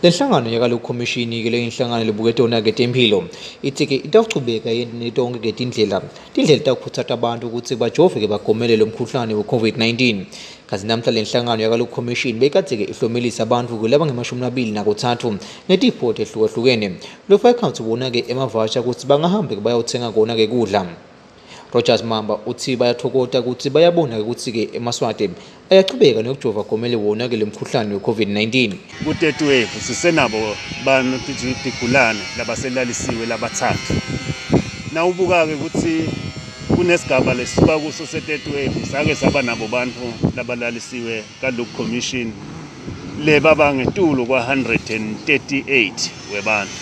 Le nhlangano yakalokhomishini-ke leyinhlangano lebuke tona-ke temphilo itsi-ke itawuchubeka yente tonkhe-ke tindlela tindlela tawukhutsata abantu kutsi bajove-ke bagomele lo mkhuhlane we-COVID-19. Kantsi namhla le nhlangano yakalokhomishini beyikadze-ke ihlomelisa bantfu-ke labangemashumi lamabili nakutsatfu ngetipho tehlukahlukene. Lofaka ekhatsi wona-ke emavasha kutsi bangahambi-ke bayotsenga kona-ke kudla. Rogers Mamba utsi bayatfokota kutsi bayabona-ke kutsi-ke emaSwati ayachubeka nekujova gomele wona-ke lo mkhuhlane we-COVID-19. Ku-third wave sisenabo bantu tigulane labaselalisiwe labathathu. Nawubuka-ke ukuthi kunesigaba lesisuka kuso se-third wave, sake saba nabo bantu labalalisiwe ka-Luke Commission le baba ngetulu kwa-138 webantu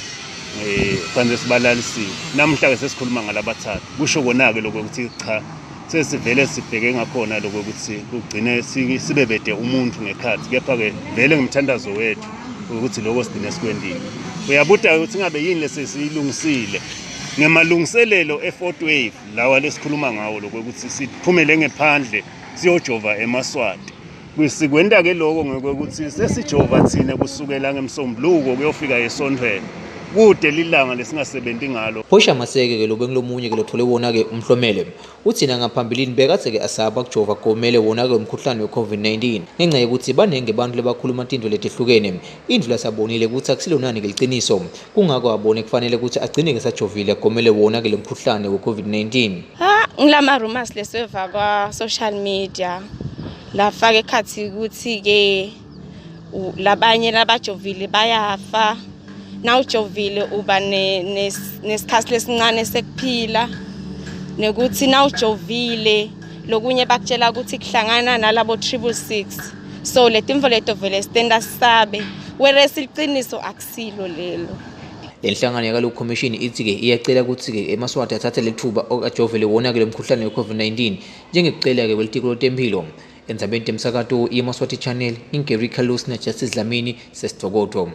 fanele sibalalisiwe. Namuhla-ke sesikhuluma ngalabathathu. Kusho kona-ke lokho ukuthi cha, sesivele sibheke ngakhona lokho ukuthi kugcine sibe bede umuntu ngekhathi, kepha-ke vele ngumthandazo wethu ukuthi lokho sigcine sikwentile. Uyabuta-ke ukuthi ngabe yini lesesiyilungisile ngemalungiselelo e-fourth wave lawa lesikhuluma ngawo, lokho ukuthi siphumele ngephandle siyojova emaSwati. Sikwenta-ke lokho ngokwekuthi sesijova thina kusukela ngemsombuluko kuyofika esontfweni, kude lilanga lesingasebenti ngalo. Phosha Maseke-ke lo bengulomunye-ke lothole wona-ke umhlomelo. Uthi nangaphambilini bekadze-ke asaba kujova gomele wona-ke umkhuhlane we-COVID-19 ngenca yekutsi baningi bantfu lebakhuluma tintfo letehlukene. Intfo lasabonile kutsi akusilonani-ke liciniso, kungako abone kufanele kutsi agcine-ke sajovile agomele wona-ke lo mkhuhlane we-COVID-19. Ha, ngilama rumors leseva kwa social media lafaka ekhathi ukuthi-ke labanye labajovile bayafa, nawujovile uba nesikhathi lesincane sekuphila, nekuthi nawujovile lokunye bakutshela ukuthi kuhlangana nalabo 666. So letimfo leto vele sitenta sisabe, whereas liciniso akusilo lelo. Le nhlangano yakaloku commission itsi-ke iyacela kutsi-ke emaSwati athathe lethuba ajovele wona-ke lo mkhuhlane we-COVID-19 njengekucela-ke kwelitiko letemphilo. Endzabeni temsakato yeMaswati Channel, nginguGary Carlos na Justice Dlamini sesitfokoto.